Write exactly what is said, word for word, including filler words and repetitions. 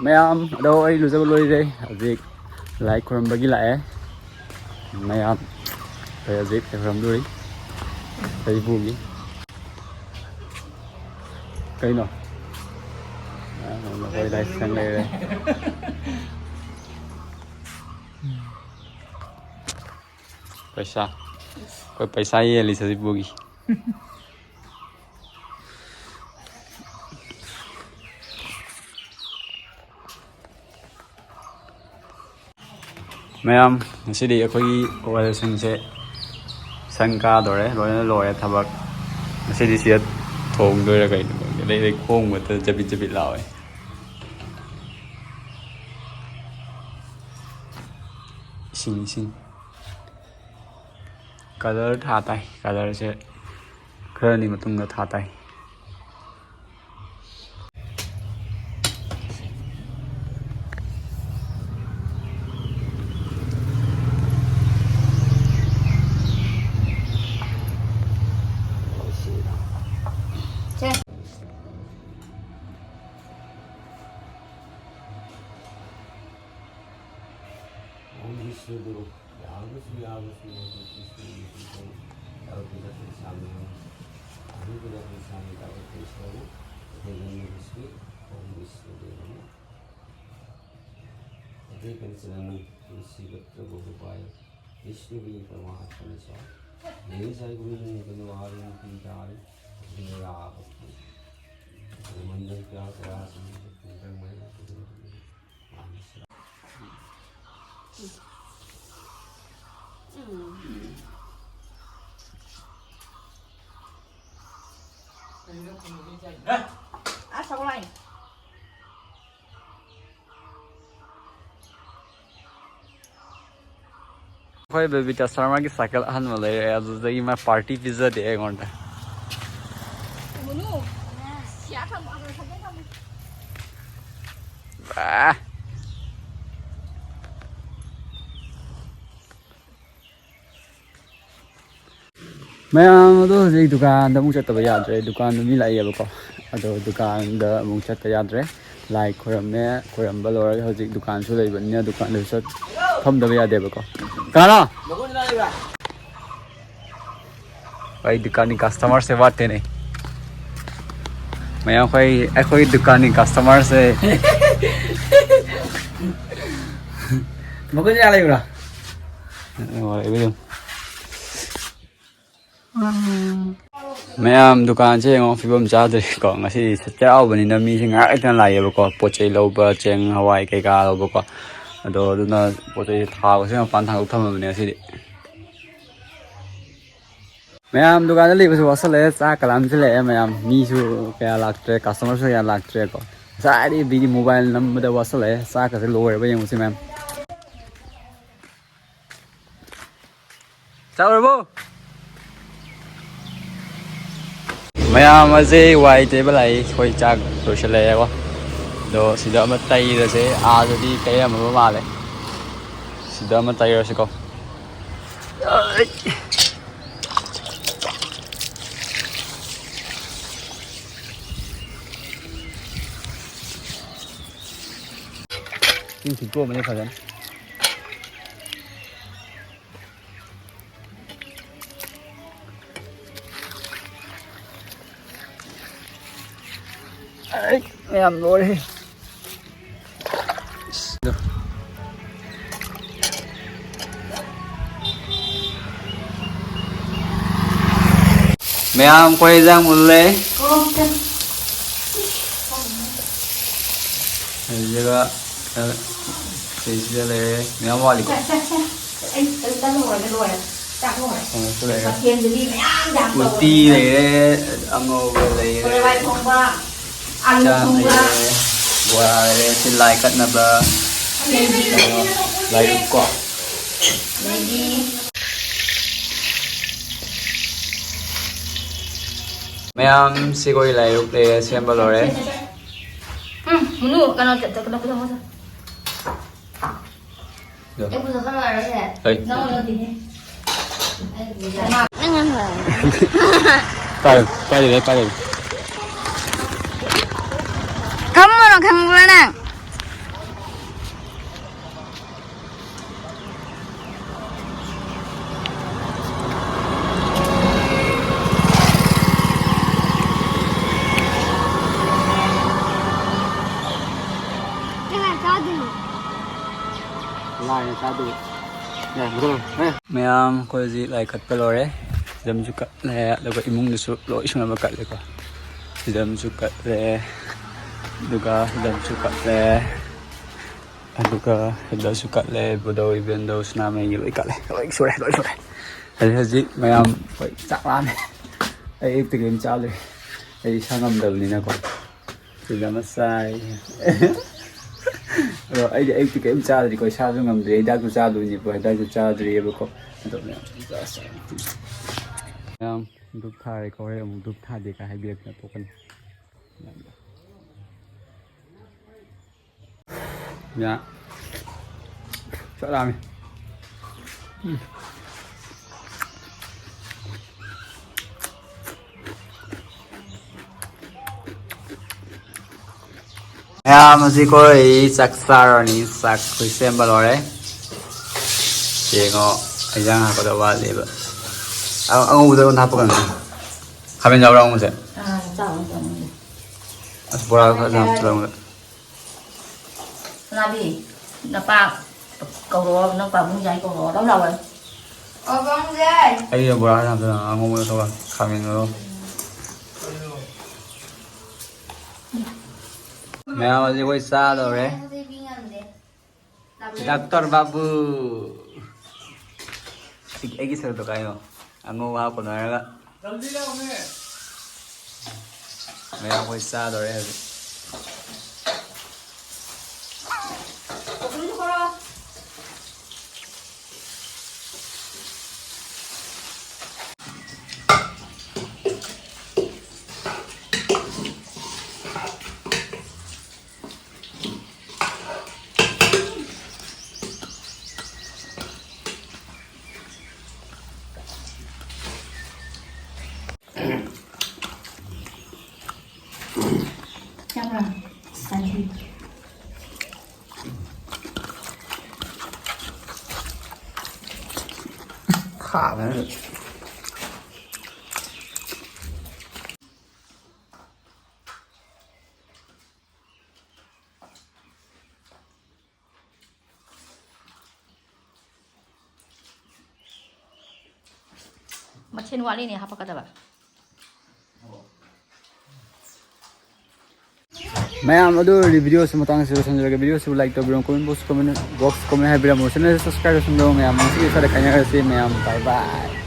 ꯃꯌꯥꯝ ꯑꯗꯣ ꯑꯩ ꯂꯨꯖꯕ ꯂꯣꯏꯔꯦ꯫ ꯍꯧꯖꯤꯛ ꯂꯥꯏ ꯈꯨꯔꯨꯝꯕꯒꯤ ꯂꯥꯛꯑꯦ꯫ ꯃꯌꯥꯝ ꯑꯩ ꯍꯧꯖꯤꯛ ꯂꯥꯏ ꯈꯨꯔꯨꯝꯗꯣꯔꯤ꯫ ꯁꯖꯤꯕꯨꯒꯤ ꯀꯩꯅꯣ? ꯑꯩꯈꯣꯏ ꯂꯥꯏꯁꯪ ꯂꯩꯔꯦ꯫ ꯄꯩꯁꯥ꯫ ꯑꯩꯈꯣꯏ ꯄꯩꯁꯥ ꯌꯦꯜꯂꯤ ꯁꯖꯤꯕꯨꯒꯤ꯫ ꯃꯌꯥꯝ, ꯉꯁꯤꯗꯤ ꯑꯩꯈꯣꯏꯒꯤ ꯋꯥꯔꯤꯁꯤꯡꯁꯦ ꯁꯪ ꯀꯥꯗꯣꯔꯦ, ꯂꯣꯏꯅ ꯂꯣꯏꯔꯦ ꯊꯕꯛ꯫ ꯉꯁꯤꯗꯤ ꯁꯤꯗ ꯊꯣꯡꯗꯣꯏꯔꯥ ꯀꯩꯅꯣ ꯈꯪꯗꯦ꯫ ꯑꯗꯩ, ꯑꯗꯩ ꯈꯣꯡꯕꯗ ꯆꯕꯤꯠ ꯆꯕꯤꯠ ꯂꯥꯎꯋꯦ꯫ ꯏꯁꯤꯡ, ꯏꯁꯤꯡ꯫ ꯀꯂꯔ ꯊꯥ ꯇꯥꯏ꯫ ꯀꯂꯔꯁꯦ ꯈꯔꯅꯤ ꯃꯇꯨꯡꯗ ꯊꯥ ꯇꯥꯏ꯫ ꯁꯦ꯫ ॐ विष्णुगुरु यावज्जु यावज्जु विष्णु विष्णु तव पूजा करिष्यामि। अहं पूजा करिष्यामि तावत् विष्णु। तदेव विष्णु। ॐ विष्णुदेव नमः। तदे पञ्चननं तुलसीपत्र बहुपाय विष्णुवे परमात्मने च। देवी साई गुरुं तनुवारिं पीतारिं भक्तिं रावत्ति। मन्दं प्रातरासं चित्तं मया ꯑꯩꯈꯣꯏ ꯕꯕꯤꯇꯥ ꯁꯔꯃꯒꯤ ꯁꯥꯏꯀꯜ ꯑꯍꯟꯕ ꯂꯩꯔꯛꯑꯦ, ꯑꯗꯨꯗꯒꯤ ꯃꯥ ꯄꯥꯔꯇꯤ ꯄꯤꯖꯗꯦ ꯑꯩꯉꯣꯟꯗ꯫ ꯕꯥ꯫ ꯃꯌꯥꯝ ꯑꯗꯣ ꯍꯧꯖꯤꯛ ꯗꯨꯀꯥꯟꯗ ꯑꯃꯨꯛ ꯆꯠꯇꯕ ꯌꯥꯗ꯭ꯔꯦ꯫ ꯗꯨꯀꯥꯟꯗ ꯃꯤ ꯂꯥꯛꯏꯌꯦꯕꯀꯣ, ꯑꯗꯣ ꯗꯨꯀꯥꯟꯗ ꯑꯃꯨꯛ ꯆꯠꯇ ꯌꯥꯗ꯭ꯔꯦ꯫ ꯂꯥꯏ ꯈꯣꯏꯔꯝꯃꯦ꯫ ꯈꯣꯏꯔꯝꯕ ꯂꯣꯏꯔꯒ ꯍꯧꯖꯤꯛ ꯗꯨꯀꯥꯟꯁꯨ ꯂꯩꯕꯅꯤꯅ ꯗꯨꯀꯥꯟꯗꯁꯨ ꯆꯠ ꯐꯝꯗꯕ ꯌꯥꯗꯦꯕꯀꯣ꯫ ꯀꯅꯥꯅꯣ? ꯑꯩ ꯗꯨꯀꯥꯟꯒꯤ ꯀꯁꯇꯃꯔꯁꯦ ꯋꯥꯠꯇꯦꯅꯦ꯫ ꯃꯌꯥꯝ ꯑꯩꯈꯣꯏ, ꯑꯩꯈꯣꯏ ꯗꯨꯀꯥꯟꯒꯤ ꯀꯁꯇꯃꯔꯁꯦ꯫ ꯃꯈꯣꯏꯁꯦ ꯀꯌꯥ ꯂꯩꯕ꯭ꯔꯥ? ꯃꯌꯥꯝ ꯗꯨꯀꯥꯟꯁꯦ ꯌꯦꯡꯉꯣ, ꯐꯤꯕꯝ ꯆꯥꯗ꯭ꯔꯦꯀꯣ꯫ ꯉꯁꯤ ꯆꯩꯔꯥꯎꯕꯅꯤꯅ ꯃꯤꯁꯦ ꯉꯥꯏꯍꯥꯛ ꯂꯩꯇꯅ ꯂꯥꯛꯑꯦꯕꯀꯣ, ꯄꯣꯠ ꯆꯩ ꯂꯧꯕ, ꯆꯦꯡ ꯍꯋꯥꯏ ꯀꯩꯀꯥ ꯂꯧꯕꯀꯣ꯫ ꯑꯗꯣ ꯑꯗꯨꯅ ꯄꯣꯠ ꯆꯩꯁꯦ ꯊꯥꯕꯁꯦ ꯃꯄꯥꯟ ꯊꯥꯡꯗꯣꯛ ꯊꯝꯃꯕꯅꯦ ꯉꯁꯤꯗꯤ꯫ ꯃꯌꯥꯝ ꯗꯨꯀꯥꯟꯗ ꯂꯩꯕꯁꯨ ꯋꯥꯁꯜꯂꯛꯑꯦ, ꯆꯥꯛꯀ ꯂꯥꯝꯁꯤꯜꯂꯛꯑꯦ ꯃꯌꯥꯝ꯫ ꯃꯤꯁꯨ ꯀꯌꯥ ꯂꯥꯛꯇ꯭ꯔꯦ, ꯀꯁꯇꯃꯔꯁꯨ ꯀꯌꯥ ꯂꯥꯛꯇ꯭ꯔꯦꯀꯣ꯫ ꯉꯁꯥꯏꯗꯒꯤ ꯕꯤꯗꯤ ꯃꯣꯕꯥꯏꯜ ꯅꯝꯕꯗ ꯋꯥꯁꯜꯂꯛꯑꯦ꯫ ꯆꯥꯛꯀꯁꯦ ꯂꯣꯏꯔꯕ ꯌꯦꯡꯉꯨꯁꯤ ꯃꯌꯥꯝ꯫ ꯆꯥꯎꯔꯕꯣ? ꯃꯌꯥꯝ ꯑꯁꯦ ꯋꯥꯏ ꯇꯩꯕ ꯂꯥꯛꯏ꯫ ꯑꯩꯈꯣꯏ ꯆꯥꯛ ꯂꯣꯏꯁꯤꯜꯂꯛꯑꯦꯀꯣ꯫ ꯑꯗꯣ ꯁꯤꯗ ꯑꯃ ꯇꯩꯔꯁꯦ꯫ ꯑꯥꯗꯗꯤ ꯇꯩꯔꯝꯃꯕ ꯃꯥꯜꯂꯦ꯫ ꯁꯤꯗ ꯑꯃ ꯇꯩꯔꯁꯤꯀꯣ꯫ ꯏꯁꯤꯡ ꯈꯤꯛꯇꯣꯛꯑꯝꯃꯅꯤ ꯐꯖꯅ꯫ ꯑꯩ ꯃꯌꯥꯝ ꯂꯣꯏꯔꯦ꯫ ꯃꯌꯥꯝ ꯑꯩꯈꯣꯏ ꯏꯟꯖꯥꯡ ꯃꯨꯜꯂꯦ꯫ ꯑꯗꯨꯒ ꯁꯤꯁꯤꯗ ꯂꯩꯔꯦ꯫ ꯃꯌꯥꯝ ꯋꯥꯠꯂꯤꯀꯣ? ꯑꯩ ꯑꯗꯨ ꯇꯜꯍꯧꯔꯒ ꯂꯣꯏꯔꯦ꯫ ꯆꯥꯛ ꯂꯣꯏꯔꯦ꯫ ꯀꯩꯅꯣꯁꯨ ꯂꯩꯔꯦ꯫ ꯃꯊꯦꯜꯗꯨꯗꯤ ꯃꯌꯥꯝ ꯌꯥꯝ ꯎꯇꯤ ꯇꯧꯔꯦ꯫ ꯂꯩꯔꯦ, ꯑꯉꯧꯕ ꯂꯩꯔꯦ꯫ ꯍꯋꯥꯏ ꯊꯣꯡꯕ, ꯑꯂꯨ ꯆꯥꯛ ꯊꯣꯡꯕ꯫ ꯂꯩꯔꯦ, ꯕꯣꯔꯥ ꯂꯩꯔꯦ, ꯁꯤ ꯂꯥꯏ ꯀꯠꯅꯕ꯫ ꯑꯗꯩꯗꯤ ꯀꯩꯅꯣ, ꯂꯥꯏꯔꯨꯛ ꯀꯣ꯫ ꯑꯗꯩꯗꯤ ꯃꯌꯥꯝ ꯁꯤꯈꯣꯏ ꯂꯥꯏꯔꯨꯛ ꯂꯩꯔꯦ, ꯁꯦꯝꯕ ꯂꯣꯏꯔꯦ꯫ ꯎꯝ, ꯃꯨꯅꯨ, ꯀꯩꯅꯣ, ꯀꯩꯅꯣ, ꯀꯩꯅꯣ, ꯀꯩꯅꯣ꯫ ꯑꯗꯣ꯫ ꯑꯩ ꯄꯨꯖ ꯈꯔ ꯂꯥꯛꯑꯦ꯫ ꯍꯩ꯫ ꯅꯪꯉꯣꯟꯗ ꯅꯠꯇꯦꯅꯦ꯫ ꯑꯩ ꯄꯨꯖ꯫ ꯄꯥꯏꯌꯨ, ꯄꯥꯏꯗꯕꯤ, ꯄꯥꯏꯗꯕꯤ꯫ ꯊꯝꯃꯣ꯫ ꯈꯪꯕ꯭ꯔꯥ ꯅꯪ? ꯀꯅꯥ ꯆꯥꯗꯣꯏꯅꯣ? ꯂꯥꯏꯅ ꯆꯥꯗꯣꯏꯅꯤ꯫ ꯌꯥꯏ, ꯃꯨꯊꯠꯂꯣ꯫ ꯃꯌꯥꯝ, ꯑꯩꯈꯣꯏ ꯍꯧꯖꯤꯛ ꯂꯥꯏ ꯀꯠꯄ ꯂꯣꯏꯔꯦ꯫ ꯐꯤꯂꯝꯁꯨ ꯀꯠꯂꯦ, ꯑꯗꯨꯒ ꯏꯃꯨꯡꯗꯁꯨ ꯂꯣꯏ ꯁꯨꯅꯕ ꯀꯠꯂꯦꯀꯣ꯫ ꯐꯤꯂꯝꯁꯨ ꯀꯠꯂꯦ, ꯑꯗꯨꯒ ꯐꯤꯂꯝꯁꯨ ꯀꯠꯂꯦ, ꯑꯗꯨꯒ ꯐꯤꯂꯝꯁꯨ ꯀꯠꯂꯦ, ꯕꯨꯙꯧ, ꯏꯕꯦꯟꯗꯧ, ꯁꯅꯥꯃꯍꯤꯒꯤ ꯂꯣꯏ ꯀꯠꯂꯦ, ꯂꯣꯏ ꯁꯨꯔꯦ, ꯂꯣꯏ ꯁꯨꯔꯦ꯫ ꯑꯗꯨ ꯍꯧꯖꯤꯛ ꯃꯌꯥꯝ ꯑꯩꯈꯣꯏ ꯆꯥꯛ ꯂꯥꯝꯃꯦ꯫ ꯑꯩ ꯑꯌꯨꯛꯇ ꯀꯔꯤꯝ ꯆꯥꯗ꯭ꯔꯤ, ꯑꯩ ꯏꯁꯥ ꯉꯝꯗꯕꯅꯤꯅꯀꯣ꯫ ꯁꯤꯗ ꯑꯃ ꯆꯥꯏ꯫ ꯑꯗꯣ ꯑꯩꯗꯤ ꯑꯌꯨꯛꯇꯤ ꯀꯔꯤꯝ ꯆꯥꯗ꯭ꯔꯤꯀꯣ, ꯏꯁꯥꯁꯨ ꯉꯝꯗ꯭ꯔꯤ꯫ ꯍꯤꯗꯥꯛꯁꯨ ꯆꯥꯗꯣꯏꯅꯦꯕꯀꯣ, ꯍꯤꯗꯥꯛꯁꯨ ꯆꯥꯗ꯭ꯔꯤꯑꯕꯀꯣ꯫ ꯑꯗꯣ ꯃꯌꯥꯝ ꯆꯥ-, ꯆꯥ-, ꯃꯌꯥꯝ ꯙꯨꯞ ꯊꯥꯔꯦꯀꯣ, ꯍꯣꯔꯦꯟ ꯑꯃꯨꯛ ꯙꯨꯞ ꯊꯥꯗꯦ ꯀꯥꯏ ꯍꯥꯏꯕꯤꯔꯛꯇꯅ ꯇꯣꯛꯀꯅꯤ꯫ ꯌꯥ꯫ ꯆꯥꯛ ꯂꯥꯝꯃꯦ꯫ ꯎꯝ꯫ ꯃꯌꯥꯝ, ꯍꯧꯖꯤꯛ ꯑꯩꯈꯣꯏ ꯆꯥꯛ ꯆꯥꯔꯅꯤ꯫ ꯆꯥꯛ ꯑꯩꯈꯣꯏ ꯁꯦꯝꯕ ꯂꯣꯏꯔꯦ꯫ ꯌꯦꯡꯉꯣ, ꯏꯟꯖꯥꯡ ꯍꯥꯞꯀꯗꯕ ꯋꯥꯠꯂꯤꯕ꯫ ꯑ-, ꯑꯉꯧꯕꯗ ꯑꯣꯏꯅ ꯍꯥꯞꯄꯒꯅꯤ꯫ ꯈꯥꯃꯦꯟ ꯌꯥꯎꯕ꯭ꯔꯥ ꯑꯉꯧꯕꯁꯦ? ꯑꯥ, ꯆꯥꯎ, ꯆꯥꯎ꯫ ꯑꯁ, ꯕꯣꯔꯥ ꯈꯔ ꯌꯥꯝ ꯆꯥꯔꯝꯒꯗ꯫ ꯁꯅꯥꯕꯤ, ꯅꯄꯥ ꯀꯧꯔꯛꯑꯣ, ꯅꯪ ꯄꯥꯕꯨꯡ ꯌꯥꯏ ꯀꯧꯔꯛꯑꯣ, ꯂꯧ ꯂꯥꯛꯑꯣ꯫ ꯑꯣ, ꯄꯥꯕꯨꯡ ꯌꯥꯏ꯫ ꯑꯩ ꯕꯣꯔꯥ ꯌꯥꯝ ꯆꯥꯔꯝꯒꯗ, ꯑꯉꯧꯕ ꯇꯧꯔ, ꯈꯥꯃꯦꯟ ꯉꯧꯔꯣ꯫ ꯃꯌꯥꯝ ꯍꯧꯖꯤꯛ ꯑꯩꯈꯣꯏ ꯆꯥꯗꯧꯔꯦ꯫ ꯗꯥꯛꯇꯔ ꯕꯥꯕꯨ꯫ ꯑꯩꯒꯤ, ꯑꯩꯒꯤ ꯁꯔꯨꯛꯇꯣ ꯀꯥꯏꯅꯣ? ꯑꯉꯧꯕ ꯍꯥꯞꯀꯅꯨ ꯍꯥꯏꯔꯒ꯫ ꯃꯌꯥꯝ ꯑꯩꯈꯣꯏ ꯆꯥꯗꯧꯔꯦ ꯍꯧꯖꯤꯛ꯫ ꯇꯥꯕꯅ꯫ ꯃꯊꯦꯜ ꯋꯥꯠꯂꯤꯅꯦ ꯍꯥꯄꯛꯀꯗꯕ꯫ ꯃꯌꯥꯝ ꯑꯗꯨ ꯑꯣꯏꯔꯗꯤ video ꯁꯤ ꯃꯇꯥꯡꯁꯤꯗ ꯂꯣꯏꯁꯤꯟꯖꯔꯒꯦ꯫ Video ꯁꯤꯕꯨ like ꯇꯧꯕꯤꯔꯝꯃꯨ, comment box, comment box comment ꯍꯥꯏꯕꯤꯔꯝꯃꯨ, channel subscribe ꯇꯧꯁꯟꯕꯤꯔꯝꯃꯨ꯫ ꯃꯌꯥꯝ ꯃꯁꯤꯒꯤ ꯁ꯭ꯋꯥꯏꯗ ꯈꯥꯏꯅꯔꯁꯤ ꯃꯌꯥꯝ, bye bye꯫